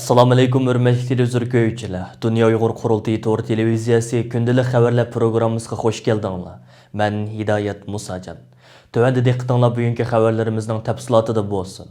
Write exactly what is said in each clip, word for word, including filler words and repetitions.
سالام ئەلەيكۇم، ھۆرمەتلىك تېلېۋىزور كۆرگۈچىلەر! دۇنيا ئۇيغۇر قۇرۇلتىيى تور تېلېۋىزىيەسى كۈندىلىك خەۋەرلەر پروگراممىسىغا خوش كەلدىڭلار. مەن ھىدايەت مۇساجان. تۆۋەندە دىققىتىڭلار بۈگۈنكى خەۋەرلىرىمىزنىڭ تەپسىلاتىدا بولسۇن.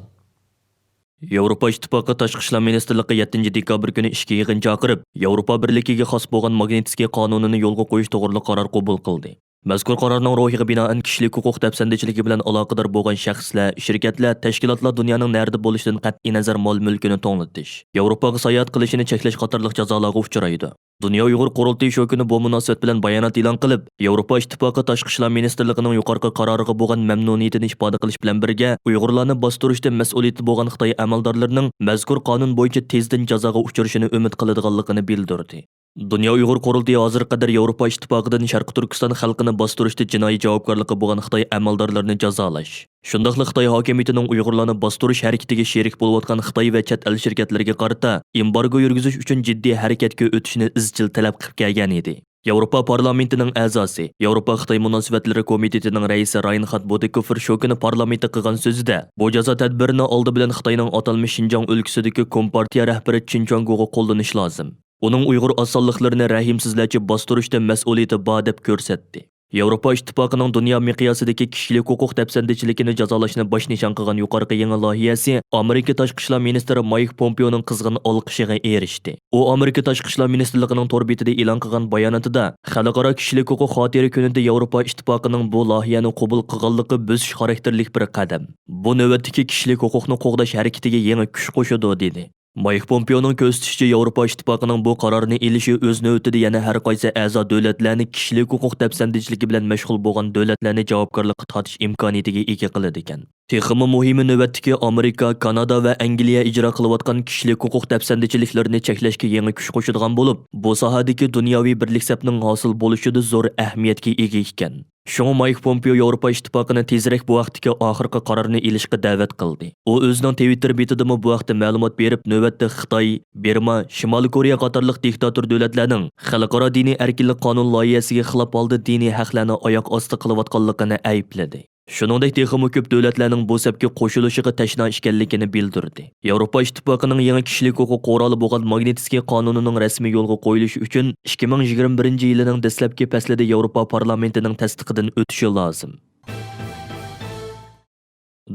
ياۋروپا ئىتتىپاقى تاشقى ئىشلار مىنىستىرلىقى يەتتىنچى دېكابىر كۈنى ئىككى يىغىن چاقىرىپ، ياۋروپا بىرلىكىگە خاس بولغان ماگنىتسكىي قانۇنىنى يولغا قويۇش توغرىلىق قارار قوبۇل قىلدى. مەزكۇر قارارنىڭ روھىغا بىنائەن، كىشىلىك ھوقۇق دەپسەندىچىلىكى بىلەن ئالاقىدار بولغان شەخسلەر، شىركەتلەر، تەشكىلاتلار دۇنيانىڭ نەدە بولۇشىدىن قەتئىينەزەر مال-مۈلكىنى توڭلىتىش، ياۋروپاغا ساياھەت قىلىشىنى چەكلەش قاتارلىق جازالارغا ئۇچرايدۇ. دۇنيا ئۇيغۇر قۇرۇلتىيى شۇ كۈنى بۇ مۇناسىۋەت بىلەن بايانات ئېلان قىلىپ، ياۋروپا ئىتتىپاقى تاشقى ئىشلار مىنىستىرلىقىنىڭ يۇقىرىقى قارارىغا بولغان مەمنۇنىيىتىنى ئىپادە قىلىش بىلەن بىرگە، ئۇيغۇرلارنى باستۇرۇشتا مەسئۇلىيىتى بولغان خىتاي ئەمەلدارلىرىنىڭ مەزكۇر قانۇن بويىچە تېزدىن جازاغا ئۇچرىشىنى ئۈمىد قىلىدىغانلىقىنى بىلدۈردى. دۇنيا ئۇيغۇر قۇرۇلتىيى ھازىرغا قەدەر ياۋروپا ئىتتىپاقىدىن شەرقىي تۈركىستان خەلقىنى باستۇرۇشتا جىنايى جاۋابكارلىقى بولغان خىتاي ئەمەلدارلىرىنى جازالاش، شۇنداقلا خىتاي ھاكىمىيىتىنىڭ ئۇيغۇرلارنى باستۇرۇش ھەرىكىتىگە شېرىك بولۇۋاتقان خىتاي ۋە چەت ئەل شىركەتلىرىگە قارىتا ئېمبارگو يۈرگۈزۈش ئۈچۈن جىددىي ھەرىكەتكە ئۆتۈشىنى ئىزچىل تەلەپ قىلىپ كەلگەنىدى. ياۋروپا پارلامېنتىنىڭ ئەزاسى، ياۋروپا خىتاي مۇناسىۋەتلىرى كومىتېتىنىڭ رەئىسى راينخارد بۇتىكوفېر شۇ كۈنى پارلامېنتتا قىلغان سۆزىدە، بۇ جازا تەدبىرىنى ئالدى بىلەن خىتاينىڭ ئاتالمىش شىنجاڭ ئۆلكىسىدىكى كومپارتىيە رەھبىرى چېن چۈەنگوغا قوللىنىش لازىم. ئۇنىڭ ئۇيغۇر ئاز سانلىقلىرىنى رەھىمسىزلەرچە باستۇرۇشتا مەسئۇلىيىتى بار دەپ كۆرسەتتى. ياۋروپا ئىتتىپاقىنىڭ دۇنيا مىقياسىدىكى كىشىلىك ھوقۇق دەپسەندىچىلىكىنى جازالاشنى باش نىشان قىلغان يۇقىرىقى يېڭى لايىھەسى ئامېرىكا تاشقى ئىشلار مىنىستىرى مايك پومپېئونىڭ قىزغىن ئالقىشىغا ئېرىشتى. ئۇ ئامېرىكا تاشقى ئىشلار مىنىستىرلىقىنىڭ تور بېتىدە ئېلان قىلغان باياناتىدا، خەلقئارا كىشىلىك ھوقۇق خاتىرە كۈنىدە ياۋروپا ئىتتىپاقىنىڭ بۇ لايىھەنى قوبۇل قىلغانلىقى بۆسۈش خاراكتېرلىك بىر قەدەم. بۇ نۆۋەتتىكى كىشىلىك ھوقۇقنى قوغداش ھەرىكىتىگە يېڭى كۈچ قوشىدۇ، دېدى. مايك پومپېئونىڭ كۆرسىتىشىچە، ياۋروپا ئىتتىپاقىنىڭ بۇ قارارنى ئېلىشى ئۆز نۆۋىتىدە يەنە ھەر قايسى ئەزا دۆلەتلەرنى كىشىلىك ھوقۇق دەپسەندىچىلىكى بىلەن مەشغۇل بولغان دۆلەتلەرنى جاۋابكارلىققا تارتىش ئىمكانىيىتىگە ئىگە قىلىدىكەن. تېخىمۇ مۇھىمى، نۆۋەتتىكى ئامېرىكا، كانادا ۋە ئەنگلىيە ئىجرا قىلىۋاتقان كىشىلىك ھوقۇق دەپسەندىچىلىكلىرىنى چەكلەشكە يېڭى كۈچ قوشىدىغان بولۇپ، بۇ ساھەدىكى دۇنياۋى بىرلىك سەپنىڭ ھاسىل بولۇشىدا زور ئەھمىيەتكە ئىگە ئىكەن. شۇڭا مايك پومپېئو ياۋروپا ئىتتىپاقىنى تېزرەك بۇ ھەقتىكى ئاخىرقى قارارنى ئېلىشقا دەۋەت قىلدى. ئۇ ئۆزىنىڭ تىۋىتتېر بېتىدىمۇ بۇ ھەقتە مەلۇمات بېرىپ، نۆۋەتتە خىتاي، بىرما، شىمالىي كورېيە قاتارلىق دىكتاتور دۆلەتلەرنىڭ خەلقئارا دىنىي ئەركىنلىك قانۇن لايىھەسىگە خىلاپ ھالدا دىنىي ھەقلەرنى ئاياق ئاستى قىلىۋاتقانلىقىنى ئەيىبلىدى. شۇنىڭدەك تېخىمۇ كۆپ دۆلەتلەرنىڭ بۇ سەپكە قوشۇلۇشىغا تەشنا ئىكەنلىكىنى بىلدۈردى. ياۋروپا ئىتتىپاقىنىڭ يېڭى كىشىلىك ھوقۇق قورالى بولغان ماگنىتسكىي قانۇنىنىڭ رەسمىي يولغا قويۇلۇشى ئۈچۈن ئىككى مىڭ يىگىرمە بىرىنچى يىلىنىڭ دەسلەپكى پەسلىدە ياۋروپا پارلامېنتىنىڭ تەستىقىدىن ئۆتۈشى لازىم.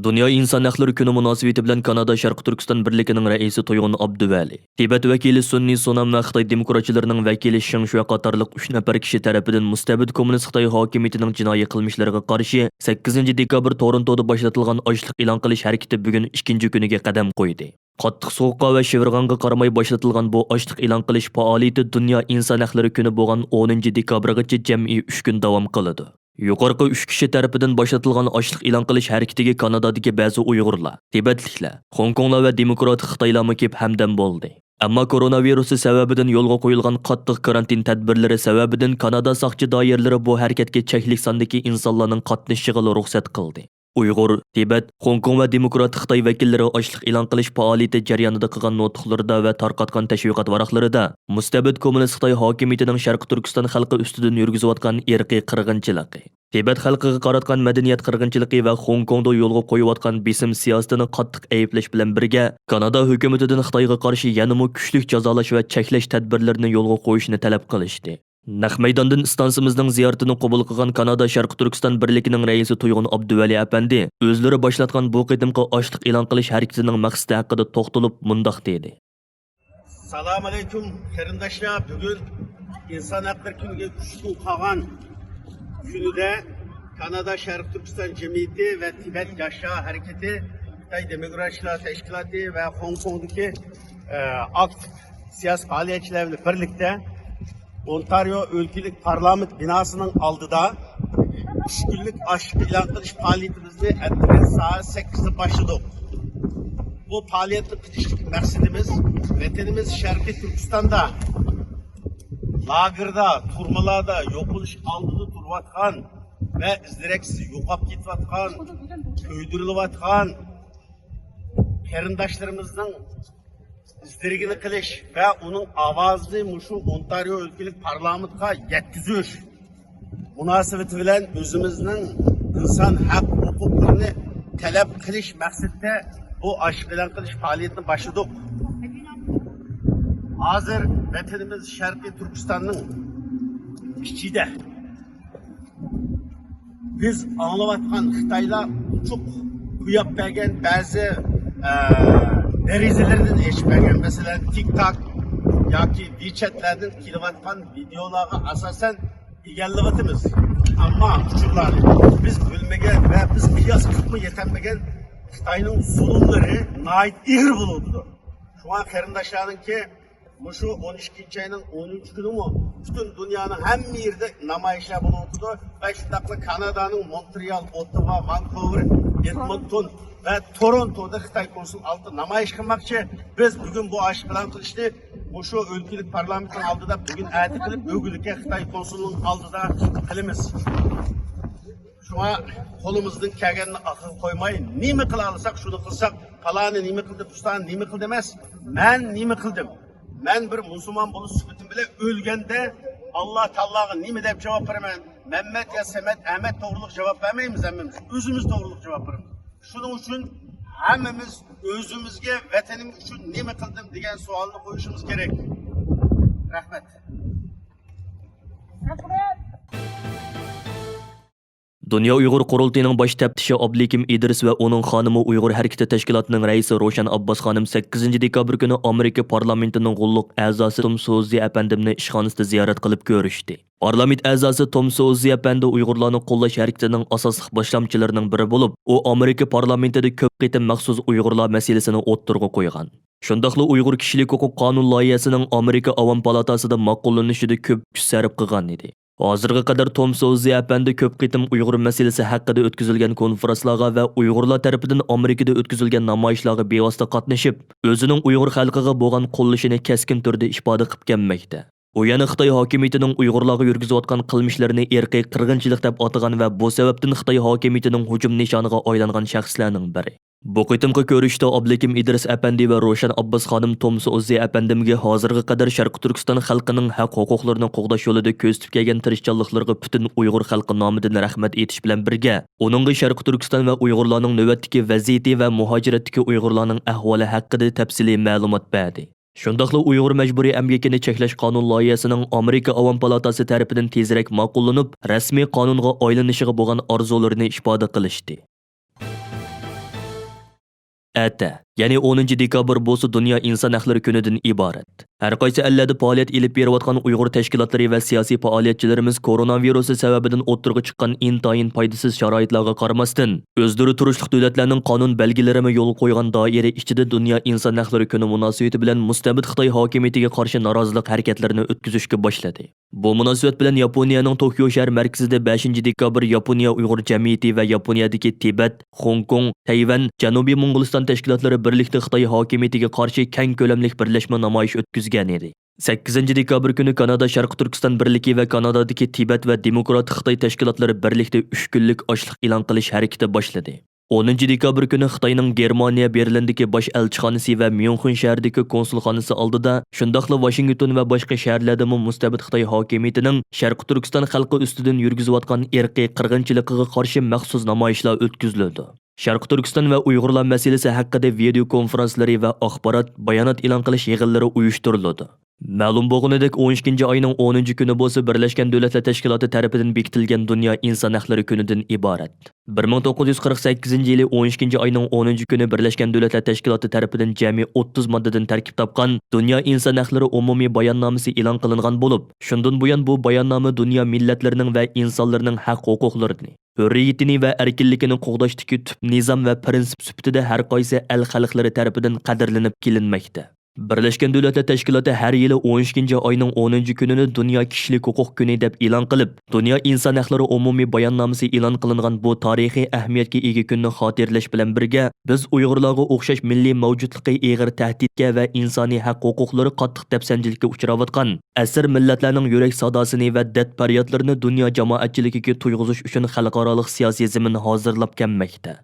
دۇنيا ئىنسان ھەقلىرى كۈنى مۇناسىۋىتى بىلەن كانادا شەرقىي تۇركىستان بىرلىكىنىڭ رەئىسى تۇيغۇن ئابدۇۋەلى، تىبەت ۋەكىلى سۈن نى سونام ۋە خىتاي دېموكراتچىلىرىنىڭ ۋەكىلى شېڭ شۈە قاتارلىق ئۈچ نەپەر كىشى تەرىپىدىن مۇستەبىت كوممۇنىست خىتاي ھاكىمىيىتىنىڭ جىنايى قىلمىشلىرىغا قارشى سەككىزىنچى دېكابىر تورونتودا باشلىتىلغان ئاچلىق ئېلان قىلىش ھەرىكىتى بۈگۈن ئىككىنچى كۈنىگە قەدەم قويدى. قاتتىق سوغۇققا ۋە شىۋىرغانغا قارىماي باشلىتىلغان بۇ ئاچلىق ئېلان قىلىش پائالىيىتى دۇنيا ئىنسان ھەقلىرى كۈنى بولغان ئونىنچى دېكابىرغىچە جەمئىي ئۈچ كۈن داۋام قىلىدۇ. يۇقىرىقى ئۈچ كىشى تەرىپىدىن باشلىتىلغان ئاچلىق ئېلان قىلىش ھەرىكىتىگە كانادادىكى بەزى ئۇيغۇرلار، تىبەتلىكلەر، خوڭكوڭلار ۋە دېموكراتىك خىتايلارمۇ كېلىپ ھەمدەم بولدى. ئەمما كورونا ۋىرۇسى سەۋەبىدىن يولغا قويۇلغان قاتتىق كارانتىن تەدبىرلىرى سەۋەبىدىن كانادا ساقچى دائىرىلىرى بۇ ھەرىكەتكە چەكلىك ساندىكى ئىنسانلارنىڭ قاتنىشىشىغىلا رۇخسەت قىلدى. ئۇيغۇر، تىبەت، خوڭكوڭ ۋە دېموكراتىك خىتاي ۋەكىللىرى ئاچلىق ئېلان قىلىش پائالىيىتى جەريانىدا قىلغان نۇتۇقلىرىدا ۋە تارقاتقان تەشۋىقات ۋاراقلىرىدا مۇستەبىت كوممۇنىست خىتاي ھاكىمىيىتىنىڭ شەرقىي تۈركىستان خەلقى ئۈستىدىن يۈرگۈزۈۋاتقان ئىرقىي قىرغىنچىلىقى، تىبەت خەلقىگە قاراتقان مەدەنىيەت قىرغىنچىلىقى ۋە خوڭكوڭدا يولغا قويۇۋاتقان بېسىم سىياسىتىنى قاتتىق ئەيىبلەش بىلەن بىرگە، كانادا ھۆكۈمىتىدىن خىتايغا قارشى يەنىمۇ كۈچلۈك جازالاش ۋە چەكلەش تەدبىرلىرىنى يولغا قويۇشنى تەلەپ قىلىشتى. نەق مەيداندىن ئىستانسىمىزنىڭ زىيارىتىنى قوبۇل قىلغان كانادا شەرقىي تۈركىستان بىرلىكىنىڭ رەئىسى تۇيغۇن ئابدۇۋەلى ئەپەندى ئۆزلىرى باشلاتقان بۇ قېتىمقى ئاچلىق ئېلان قىلىش ھەرىكىتىنىڭ مەقسىتى ھەققىدە توختىلىپ مۇنداق دېدى. سالام ئەلەيكۇم، قېرىنداشلار. بۈگۈن ئىنسان ھەقلىرى كۈنىگە ئۈچ كۈن قالغان كۈنىدە كانادا شەرقىي تۈركىستان جەمئىيىتى ۋە تىبەت ياشلار ھەرىكىتى، خىتاي دېموكراتچىلار تەشكىلاتى ۋە خوڭكوڭدىكى، ئە، ئاكتىپ سىياسىي پائالىيەتچىلەر بىلەن بىرلىكتە ئونتارىئو ئۆلكىلىك پارلامېنت بىناسىنىڭ ئالدىدا ئۈچ كۈنلۈك ئاچلىق ئېلان قىلىش پائالىيىتىمىزنى ئەتىگەن سائەت سەككىزدە باشلىدۇق. بۇ پائالىيەتنى قىلىشتىكى مەقسىتىمىز ۋەتىنىمىز شەرقىي تۈركىستاندا لاگېردا، تۈرمىلەردە يوقىلىش ئالدىدا تۇرۇۋاتقان ۋە ئىز-دېرەكسىز يوقاپ كېتىۋاتقان، كۆيدۈرۈلۈۋاتقان قېرىنداشلىرىمىزنىڭ ئىز-دېرىكىنى قىلىش ۋە ئۇنىڭ ئاۋازىنى مۇشۇ ئونتارىئو ئۆلكىلىك پارلامېنتقا يەتكۈزۈش مۇناسىۋىتى بىلەن ئۆزىمىزنىڭ ئىنسان ھەق ھوقۇقلىرىنى تەلەپ قىلىش مەقسىتىدە بۇ ئاچلىق ئېلان قىلىش پائالىيىتىنى باشلىدۇق. ھازىر ۋەتىنىمىز شەرقىي تۈركىستاننىڭ ئىچىدە بىز ئاڭلاۋاتقان خىتايلار ئوچۇق قويۇپ بەرگەن بەزى، ئە، دېرىزىلىرىنى ئېچىپ بەرگەن، مەسىلەن، تىك تاك ياكى ۋىچەتلەردىن كېلىۋاتقان ۋىدېئولارغا ئاساسەن ئىگىلەۋاتىمىز. ئەمما ئۇچۇرلارنى بىز بىلمىگەن ۋە بىز قىياس قىلىپمۇ يېتەلمىگەن خىتاينىڭ زۇلۇملىرى ناھايىتى ئېغىر بولۇۋاتىدۇ. شۇڭا قېرىنداشلارنىڭكى مۇشۇ ئون ئىككىنچى ئاينىڭ ئونىنچى كۈنىمۇ پۈتۈن دۇنيانىڭ ھەممە يېرىدە نامايىشلار بولۇۋاتىدۇ ۋە شۇنداقلا كانادانىڭ مونترېئال، ئوتتاۋا، ۋانكوۋېر، ئېدمونتون ۋە تورونتودا خىتاي كونسۇل ئالدىدا نامايىش قىلماقچى. بىز بۈگۈن بۇ ئاشۇ ئېلان قىلىشنى مۇشۇ ئۆلكىلىك پارلامېنتنىڭ ئالدىدا بۈگۈن ئەتە قىلىپ، ئۆگۈلۈككە خىتاي كونسۇلىنىڭ ئالدىدا قىلىمىز. شۇڭا قولىمىزدىن كەلگەننى ئارقىغا قويماي، نېمە قىلالىساق، شۇنى قىلساق، پالانى نېمە قىلدى، پۇستانى نېمە قىلدى ئەمەس، مەن نېمە قىلدىم؟ مەن بىر مۇسۇلمان بولۇش سۈپىتىم بىلەن ئۆلگەندە، ئاللا تائالاغا نېمە دەپ جاۋاب بېرىمەن؟ مەممەت يا سەمەت، ئەمەت توغرۇلۇق جاۋاب بەرمەيمىز ھەممىمىز. ئۆزىمىز توغرۇلۇق جاۋاب بېرىمىز. شۇنىڭ ئۈچۈن ھەممىمىز ئۆزىمىزگە، ۋەتىنىم ئۈچۈن نېمە قىلدىم دېگەن سوئالنى قويۇشىمىز كېرەك. رەھمەت. دۇنيا ئۇيغۇر قۇرۇلتىيىنىڭ باش تەپتىشى ئابلىكىم ئىدرىس ۋە ئۇنىڭ خانىمى ئۇيغۇر ھەرىكىتى تەشكىلاتىنىڭ رەئىسى روشەن ئابباس خانىم سەككىزىنچى دېكابىر كۈنى ئامېرىكا پارلامېنتىنىڭ غۇللۇق ئەزاسى توم سوززى ئەپەندىمنى ئىشخانىسىدا زىيارەت قىلىپ كۆرۈشتى. پارلامېنت ئەزاسى توم سوززى ئەپەندى ئۇيغۇرلارنى قوللاش ھەرىكىتىنىڭ ئاساسلىق باشلامچىلىرىنىڭ بىرى بولۇپ، ئۇ ئامېرىكا پارلامېنتىدا كۆپ قېتىم مەخسۇس ئۇيغۇرلار مەسىلىسىنى ئوتتۇرىغا قويغان. شۇنداقلا ئۇيغۇر كىشىلىك ھوقۇق قانۇن لايىھەسىنىڭ ئامېرىكا ئاۋام پالاتاسىدا ماقۇللىنىشىدا كۆپ كۈچ سەرپ قىلغان ئىدى. ھازىرغا قەدەر توم سوززى ئەپەندى كۆپ قېتىم ئۇيغۇر مەسىلىسى ھەققىدە ئۆتكۈزۈلگەن كونفرانسلارغا ۋە ئۇيغۇرلار تەرىپىدىن ئامېرىكىدا ئۆتكۈزۈلگەن نامايىشلارغا بىۋاسىتە قاتنىشىپ، ئۆزىنىڭ ئۇيغۇر خەلقىگە بولغان قوللىشىنى كەسكىن تۈردە ئىپادە قىلىپ كەلمەكتە. ئۇ يەنە خىتاي ھاكىمىيىتىنىڭ ئۇيغۇرلارغا يۈرگۈزۈۋاتقان قىلمىشلىرىنى ئىرقىي قىرغىنچىلىق دەپ ئاتىغان ۋە بۇ سەۋەبتىن خىتاي ھاكىمىيىتىنىڭ ھۇجۇم نىشانىغا ئايلانغان شەخسلەرنىڭ بىرى. بۇ قېتىمقى كۆرۈشۈشتە ئابلىكىم ئىدرىس ئەپەندى ۋە روشەن ئابباس خانىم توم سوززى ئەپەندىمگە ھازىرغا قەدەر شەرقىي تۈركىستان خەلقىنىڭ ھەق ھوقۇقلىرىنى قوغداش يولىدا كۆرسىتىپ كەلگەن تىرىشچانلىقلىرىغا پۈتۈن ئۇيغۇر خەلقى نامىدىن رەھمەت ئېيتىش بىلەن بىرگە، ئۇنىڭغا شەرقىي تۈركىستان ۋە ئۇيغۇرلارنىڭ نۆۋەتتىكى ۋەزىيىتى ۋە مۇھاجىرەتتىكى ئۇيغۇرلارنىڭ ئەھۋالى ھەققىدە تەپسىلىي مەلۇمات بەردى. شۇنداقلا ئۇيغۇر مەجبۇرىي ئەمگىكىنى چەكلەش قانۇن لايىھەسىنىڭ ئامېرىكا ئاۋام پالاتاسى تەرىپىدىن تېزرەك ماقۇللىنىپ، رەسمىي قانۇنغا ئايلىنىشىغا بولغان ئارزۇلىرىنى ئىپادە قىلىشتى. ئەتە، يەنى ئونىنچى دېكابىر بولسا دۇنيا ئىنسان ھەقلىرى كۈنىدىن ئىبارەت. ھەر قايسى ئەللەردە پائالىيەت ئېلىپ بېرىۋاتقان ئۇيغۇر تەشكىلاتلىرى ۋە سىياسىي پائالىيەتچىلىرىمىز كورونا ۋىرۇسى سەۋەبىدىن ئوتتۇرىغا چىققان ئىنتايىن پايدىسىز شارائىتلارغا قارىماستىن، ئۆزلىرى تۇرۇشلۇق دۆلەتلەرنىڭ قانۇن بەلگىلىرىمۇ يولغا قويغان دائىرە ئىچىدە دۇنيا ئىنسان ھەقلىرى كۈنى مۇناسىۋىتى بىلەن مۇستەبىت خىتاي ھاكىمىيىتىگە قارشى نارازىلىق ھەرىكەتلىرىنى ئۆتكۈزۈشكە باشلىدى. بۇ مۇناسىۋەت بىلەن ياپونىيەنىڭ توكيو شەھەر مەركىزىدە بەشىنچى دېكابىر ياپونىيە ئۇيغۇر جەمئىيىتى ۋە ياپونىيەدىكى تىبەت، خوڭكوڭ، تەيۋەن، جەنۇبىي موڭغۇلىستان تەشكىلاتلىرى بىرلىكتە خىتاي ھاكىمىيىتىگە قارشى كەڭ كۆلەملىك بىرلەشمە نامايىش ئۆتكۈزگەنىدى. سەككىزىنچى دېكابىر كۈنى كانادا شەرقىي تۈركىستان بىرلىكى ۋە كانادادىكى تىبەت ۋە دېموكراتىك خىتاي تەشكىلاتلىرى بىرلىكتە ئۈچ كۈنلۈك ئاچلىق ئېلان قىلىش ھەرىكىتى باشلىدى. ئونىنچى دېكابىر كۈنى خىتاينىڭ گېرمانىيە بېرلىندىكى باش ئەلچىخانىسى ۋە ميۇنخېن شەھىرىدىكى كونسۇلخانىسى ئالدىدا، شۇنداقلا ۋاشىنگتون ۋە باشقا شەھەرلەردىمۇ مۇستەبىت خىتاي ھاكىمىيىتىنىڭ شەرقىي تۈركىستان خەلقى ئۈستىدىن يۈرگۈزۈۋاتقان ئىرقىي قىرغىنچىلىقىغا قارشى مەخسۇس نامايىشلار ئۆتكۈزۈلىدۇ. شەرقىي تۈركىستان ۋە ئۇيغۇرلار مەسىلىسى ھەققىدە ۋىدېو كونفرانسلىرى ۋە ئاخبارات، بايانات ئېلان قىلىش يىغىنلىرى ئۇيۇشتۇرۇلىدۇ. مەلۇم بولغىنىدەك، ئون ئىككىنچى ئاينىڭ ئونىنچى كۈنى بولسا بىرلەشكەن دۆلەتلەر تەشكىلاتى تەرىپىدىن بېكىتىلگەن دۇنيا ئىنسان ھەقلىرى كۈنىدىن ئىبارەت. بىر مىڭ توققۇز يۈز قىرىق سەككىزىنچى يىلى ئون ئىككىنچى ئاينىڭ ئونىنچى كۈنى بىرلەشكەن دۆلەتلەر تەشكىلاتى تەرىپىدىن جەمئىي ئوتتۇز ماددىدىن تەركىب تاپقان دۇنيا ئىنسان ھەقلىرى ئومۇمىي باياننامىسى ئېلان قىلىنغان بولۇپ، شۇندىن بۇيان بۇ باياننامە دۇنيا مىللەتلىرىنىڭ ۋە ئىنسانلىرىنىڭ ھەق ھوقۇقلىرىنى، ھۆرىيىتىنى ۋە ئەركىنلىكىنى قوغداشتىكى تۈپ نىزام ۋە پىرىنسىپ سۈپىتىدە ھەر قايسى ئەل خەلقلىرى تەرىپىدىن قەدىرلىنىپ كېلىنمەكتە. بىرلەشكەن دۆلەتلەر تەشكىلاتى ھەر يىلى ئون ئىككىنچى ئاينىڭ ئونىنچى كۈنىنى دۇنيا كىشىلىك ھوقۇق كۈنى دەپ ئېلان قىلىپ، دۇنيا ئىنسان ھەقلىرى ئومۇمىي باياننامىسى ئېلان قىلىنغان بۇ تارىخىي ئەھمىيەتكە ئىگە كۈننى خاتىرىلەش بىلەن بىرگە، بىز ئۇيغۇرلارغا ئوخشاش مىللىي مەۋجۇتلۇقى ئېغىر تەھدىتكە ۋە ئىنسانىي ھەق ھوقۇقلىرى قاتتىق دەپسەندىلىككە ئۇچراۋاتقان ئەسىر مىللەتلەرنىڭ يۈرەك ساداسىنى ۋە دەرد-پەريادلىرىنى دۇنيا جامائەتچىلىكىگە تۇيغۇزۇش ئۈچۈن خەلقئارالىق سىياسىي زېمىن ھازىرلاپ كەلمەكتە.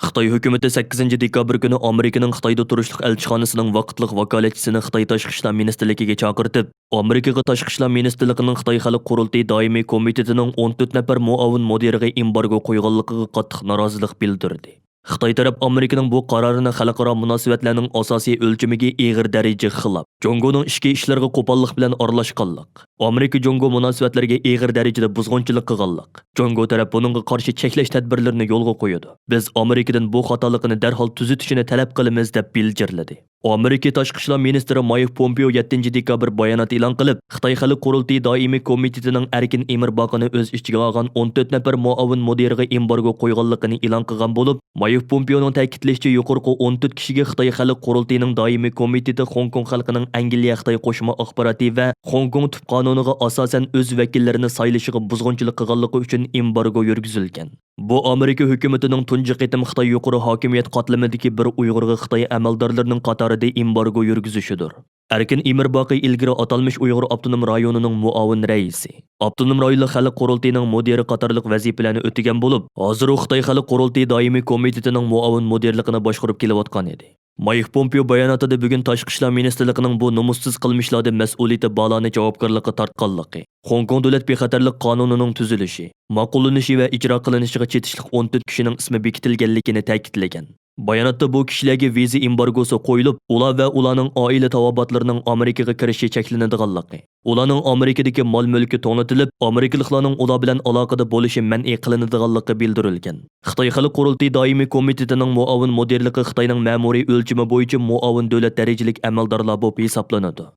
خىتاي ھۆكۈمىتى سەككىزىنچى دېكابىر كۈنى ئامېرىكىنىڭ خىتايدا تۇرۇشلۇق ئەلچىخانىسىنىڭ ۋاقىتلىق ۋاكالەتچىسىنى خىتاي تاشقى ئىشلار مىنىستىرلىكىگە چاقىرتىپ، ئامېرىكىغا تاشقى ئىشلار مىنىستىرلىقىنىڭ خىتاي خەلق قۇرۇلتىيى دائىمىي كومىتېتىنىڭ ئون تۆت نەپەر مۇئاۋىن مۇدىرىغا ئېمبارگو قويغانلىقىغا قاتتىق نارازىلىق بىلدۈردى. خىتاي تەرەپ ئامېرىكىنىڭ بۇ قارارىنى خەلقئارا مۇناسىۋەتلەرنىڭ ئاساسىي ئۆلچىمىگە ئېغىر دەرىجىدە خىلاپ، جۇڭگونىڭ ئىچكى ئىشلىرىغا قوپاللىق بىلەن ئارىلاشقانلىق، ئامېرىكا جۇڭگو مۇناسىۋەتلىرىگە ئېغىر دەرىجىدە بۇزغۇنچىلىق قىلغانلىق، جۇڭگو تەرەپ بۇنىڭغا قارشى چەكلەش تەدبىرلىرىنى يولغا قويىدۇ. بىز ئامېرىكىدىن بۇ خاتالىقىنى دەرھال تۈزىتىشىنى تەلەپ قىلىمىز، دەپ بىلجىرلىدى. ئامېرىكا تاشقى ئىشلار مىنىستىرى مايك پومپېئو يەتتىنچى دېكابىر بايانات ئېلان قىلىپ، خىتاي خەلق قۇرۇلتىيى دائىمىي كومىتېتىنىڭ ئەركىن ئېمىرباقىنى ئۆز ئىچىگە ئالغان ئون تۆت نەپەر مۇئاۋىن مۇدىرىغا ئېمبارگو قويغانلىقىنى ئېلان قىلغان بولۇپ، مايك پومپېئونىڭ تەكىتلىشىچە، يۇقىرىقى ئون تۆت كىشىگە خىتاي خەلق قۇرۇلتىيىنىڭ دائىمىي كومىتېتى خوڭكوڭ خەلقىنىڭ ئەنگلىيە خىتاي قوشما ئاخباراتى ۋە خوڭكوڭ تۈپ قانۇنىغا ئاساسەن ئۆز ۋەكىللىرىنى سايلىشىغا بۇزغۇنچىلىق قىلغانلىقى ئۈچۈن ئېمبارگو يۈرگۈزۈلگەن. بۇ ئامېرىكا ھۆكۈمىتىنىڭ تۇنجى قېتىم خىتاي يۇقىرى ھاكىمىيەت قاتلىمىدىكى بىر ئۇيغۇرغا خىتاي ئەمەلدارلىرىنىڭ قاتارىدا ئېمبارگو يۈرگۈزۈشىدۇر. ئەركىن ئېمىرباقى ئىلگىرى ئاتالمىش ئۇيغۇر ئاپتونوم رايونىنىڭ مۇئاۋىن رەئىسى، ئاپتونوم رايونلۇق خەلق قۇرۇلتىيىنىڭ مۇدىرى قاتارلىق ۋەزىپىلەرنى ئۆتىگەن بولۇپ، ھازىر ئۇ خىتاي خەلق قۇرۇلتىيى دائىمىي كومىتېتىنىڭ مۇئاۋىن مۇدىرلىقىنى باشقۇرۇپ كېلىۋاتقان ئىدى. مايك پومپېئو باياناتىدا بۈگۈن تاشقى ئىشلار مىنىستىرلىقىنىڭ بۇ نومۇسسىز قىلمىشلاردىن مەسئۇلىيىتى بارلارنى جاۋابكارلىققا تارتقانلىقى، خوڭكوڭ دۆلەت بىخەتەرلىك قانۇنىنىڭ تۈزۈلۈشى، ماقۇللىنىشى ۋە ئىجرا قىلىنىشىغا چېتىشلىق ئون تۆت كىشىنىڭ ئىسمى بېكىتىلگەنلىكىنى تەكىتلىگەن. باياناتتا بۇ كىشىلەرگە ۋىزا ئېمبارگوسى قويۇلۇپ، ئۇلار ۋە ئۇلارنىڭ ئائىلە تاۋابىئاتلىرىنىڭ ئامېرىكىغا كىرىشى چەكلىنىدىغانلىقى، ئۇلارنىڭ ئامېرىكىدىكى مال-مۈلكى توڭلىتىلىپ، ئامېرىكىلىقلارنىڭ ئۇلار بىلەن ئالاقىدە بولۇشى مەنئى قىلىنىدىغانلىقى بىلدۈرۈلگەن. خىتاي خەلق قۇرۇلتىيى دائىمىي كومىتېتىنىڭ مۇئاۋىن مۇدىرلىقى خىتاينىڭ مەمۇرىي ئۆلچىمى بويىچە مۇئاۋىن دۆلەت دەرىجىلىك ئەمەلدارلار بولۇپ ھېسابلىنىدۇ.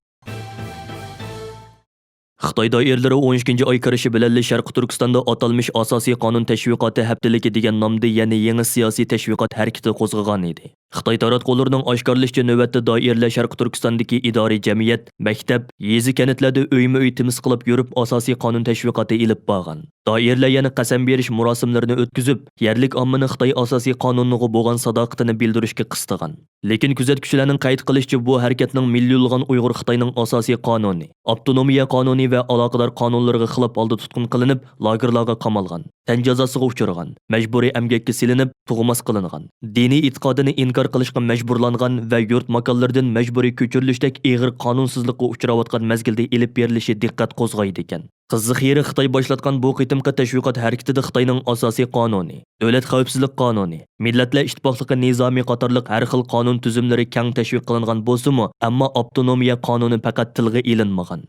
خىتاي دائىرىلىرى ئون ئىككىنچى ئاي كىرىشى بىلەنلا شەرقىي تۈركىستاندا ئاتالمىش ئاساسىي قانۇن تەشۋىقاتى ھەپتىلىكى دېگەن نامدا يەنە يېڭى سىياسىي تەشۋىقات ھەرىكىتى قوزغىغان ئىدى. خىتاي تاراتقۇلىرىنىڭ ئاشكارىلىشىچە، نۆۋەتتە دائىرىلەر شەرقىي تۈركىستاندىكى ئىدارىي جەمئىيەت، مەكتەپ، يېزا-كەنتلەردە ئۆيمۇ-ئۆي تىمىس قىلىپ يۈرۈپ، ئاساسىي قانۇن تەشۋىقاتى ئېلىپ بارغان. دائىرىلەر يەنە قەسەم بېرىش مۇراسىملىرىنى ئۆتكۈزۈپ، يەرلىك ئاممىنى خىتاي ئاساسىي قانۇنىغا بولغان ساداقىتىنى بىلدۈرۈشكە قىستىغان. لېكىن كۆزەتكۈچىلەرنىڭ قەيت قىلىشىچە، بۇ ھەرىكەتنىڭ مىليونلىغان ئۇيغۇر خىتاينىڭ ئاساسىي قانۇنى، ئاپتونومىيە قانۇنى ۋە ئالاقىدار قانۇنلىرىغا خىلاپ ھالدا تۇتقۇن قىلىنىپ، لاگېرلارغا قامالغان، تەن جازاسىغا ئۇچرىغان، مەجبۇرىي ئەمگەككە سېلىنىپ، تۇغماس قىلىنغان، دىنىي ئېتىقادىنى ئىنكار قىلىشقا مەجبۇرلانغان ۋە يۇرت ماكانلىرىدىن مەجبۇرىي كۆچۈرۈلۈشتەك ئېغىر قانۇنسىزلىققا ئۇچراۋاتقان مەزگىلدە ئېلىپ بېرىلىشى دىققەت قوزغايدىكەن. قىزىق يېرى، خىتاي باشلاتقان بۇ قېتىمقى تەشۋىقات ھەرىكىتىدە خىتاينىڭ ئاساسىي قانۇنى، دۆلەت خەۋپسىزلىك قانۇنى، مىللەتلەر ئىتتىپاقلىقى نىزامى قاتارلىق ھەر خىل قانۇن تۈزۈملىرى كەڭ تەشۋىق قىلىنغان بولسىمۇ، ئەمما ئاپتونومىيە قانۇنى پەقەت تىلغا ئېلىنمىغان.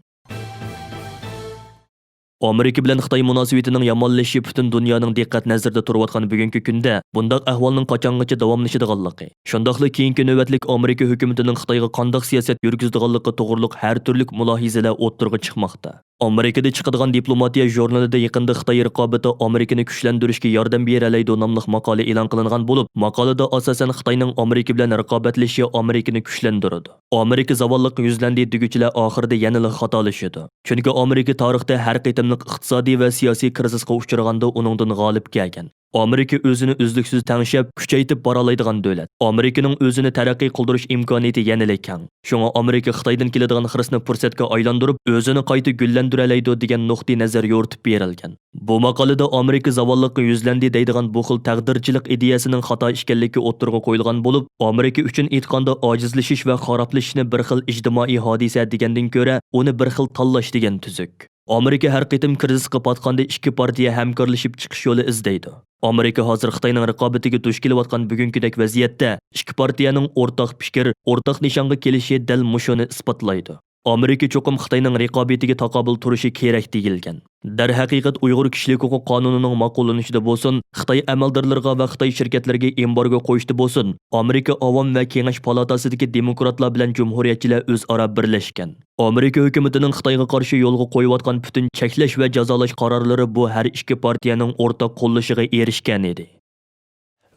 ئامېرىكا بىلەن خىتاي مۇناسىۋىتىنىڭ يامانلىشىشى پۈتۈن دۇنيانىڭ دىققەت نەزىرىدە تۇرۇۋاتقان بۈگۈنكى كۈندە، بۇنداق ئەھۋالنىڭ قاچانغىچە داۋاملىشىدىغانلىقى، شۇنداقلا كېيىنكى نۆۋەتلىك ئامېرىكا ھۆكۈمىتىنىڭ خىتايغا قانداق سىياسەت يۈرگۈزىدىغانلىقى توغرۇلۇق ھەر تۈرلۈك مۇلاھىزىلەر ئوتتۇرىغا چىقماقتا. ئامېرىكىدا چىقىدىغان دىپلوماتىيە ژۇرنىلىدا يېقىندا خىتاي رىقابىتى ئامېرىكىنى كۈچلەندۈرۈشكە ياردەم بېرەلەيدۇ ناملىق ماقالە ئېلان قىلىنغان بولۇپ، ماقالىدە ئاساسەن خىتاينىڭ ئامېرىكا بىلەن رىقابەتلىشىشى ئامېرىكىنى كۈچلەندۈرىدۇ. ئامېرىكا زاۋاللىققا يۈزلەندى دېگۈچىلەر ئاخىرىدا يەنىلا خاتالىشىدۇ. چۈنكى ئامېرىكا تارىختا ھەر قېتىملىق ئىقتىسادىي ۋە سىياسىي كىرىزىسقا ئۇچرىغاندا ئۇنىڭدىن غالىب كەلگەن. ئامېرىكا ئۆزىنى ئۈزلۈكسىز تەڭشەپ، كۈچەيتىپ بارالايدىغان دۆلەت. ئامېرىكىنىڭ ئۆزىنى تەرەققىي قىلدۇرۇش ئىمكانىيىتى يەنىلا كەڭ. شۇڭا ئامېرىكا خىتايدىن كېلىدىغان خىرىسنى پۇرسەتكە ئايلاندۇرۇپ، ئۆزىنى قايتا گۈللەندۈرەلەيدۇ دېگەن نۇقتىئىنەزەر يورۇتۇپ بېرىلگەن. بۇ ماقالىدە ئامېرىكا زاۋاللىققا يۈزلەندى دەيدىغان بۇ خىل تەقدىرچىلىق ئىدىيەسىنىڭ خاتا ئىكەنلىكى ئوتتۇرىغا قويۇلغان بولۇپ، ئامېرىكا ئۈچۈن ئېيتقاندا، ئاجىزلىشىش ۋە خارابلىشىشنى بىر خىل ئىجتىمائىي ھادىسە دېگەندىن كۆرە، ئۇنى بىر خىل تاللاش دېگەن تۈزۈك. ئامېرىكا ھەر قېتىم كىرىزىسقا پاتقاندا ئىككى پارتىيە ھەمكارلىشىپ چىقىش يولى ئىزدەيدۇ. ئامېرىكا ھازىر خىتاينىڭ رىقابىتىگە دۇچ كېلىۋاتقان بۈگۈنكىدەك ۋەزىيەتتە ئىككى پارتىيەنىڭ ئورتاق پىكىر، ئورتاق نىشانغا كېلىشى دەل مۇشۇنى ئىسپاتلايدۇ. ئامېرىكا چوقۇم خىتاينىڭ رىقابىتىگە تاقابىل تۇرۇشى كېرەك دېيىلگەن. دەرھەقىقەت، ئۇيغۇر كىشىلىك ھوقۇق قانۇنىنىڭ ماقۇللىنىشىدا بولسۇن، خىتاي ئەمەلدارلىرىغا ۋە خىتاي شىركەتلىرىگە ئېمبارگو قويۇشتا بولسۇن، ئامېرىكا ئاۋام ۋە كېڭەش پالاتاسىدىكى دېموكراتلار بىلەن جۇمھۇرىيەتچىلەر ئۆزئارا بىرلەشكەن. ئامېرىكا ھۆكۈمىتىنىڭ خىتايغا قارشى يولغا قويۇۋاتقان پۈتۈن چەكلەش ۋە جازالاش قارارلىرى بۇ ھەر ئىككى پارتىيەنىڭ ئورتاق قوللىشىغا ئېرىشكەن ئىدى.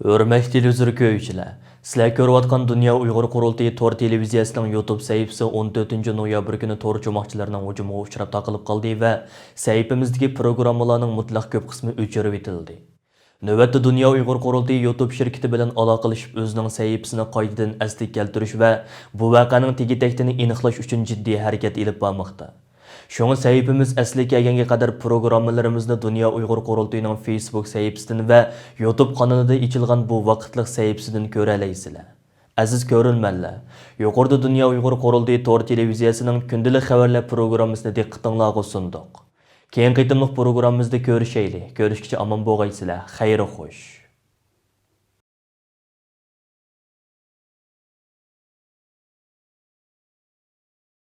ھۆرمەتلىك تېلېۋىزور كۆرگۈچىلەر، سىلەر كۆرۈۋاتقان دۇنيا ئۇيغۇر قۇرۇلتىيى تور تېلېۋىزىيەسىنىڭ يۇتۇب سەھىپىسى ئون تۆتىنچى نويابىر كۈنى تور چوماقچىلىرىنىڭ ھۇجۇمىغا ئۇچراپ تاقىلىپ قالدى ۋە سەھىپىمىزدىكى پروگراممىلارنىڭ مۇتلەق كۆپ قىسمى ئۆچۈرۈۋېتىلدى. نۆۋەتتە دۇنيا ئۇيغۇر قۇرۇلتىيى يۇتۇب شىركىتى بىلەن ئالاقىلىشىپ، ئۆزىنىڭ سەھىپىسىنى قايتىدىن ئەسلىگە كەلتۈرۈش ۋە بۇ ۋەقەنىڭ تېگى-تەكتىنى ئېنىقلاش ئۈچۈن جىددىي ھەرىكەت ئېلىپ بارماقتا. شۇڭا سەھىپىمىز ئەسلىگە كەلگەنگە قەدەر پروگراممىلىرىمىزنى دۇنيا ئۇيغۇر قۇرۇلتىيىنىڭ فېيسبۇك سەھىپىسىدىن ۋە يۇتۇب قانىلىدا ئېچىلغان بۇ ۋاقىتلىق سەھىپىسىدىن كۆرەلەيسىلەر. ئەزىز كۆرۈرمەنلەر، يۇقىرىدا دۇنيا ئۇيغۇر قۇرۇلتىيى تور تېلېۋىزىيەسىنىڭ كۈندىلىك خەۋەرلەر پروگراممىسىنى دىققىتىڭلارغا سۇندۇق. كېيىنكى قېتىملىق پروگراممىمىزدا كۆرۈشەيلى. كۆرۈشكىچە ئامان بولغايسىلەر. خەير خوش.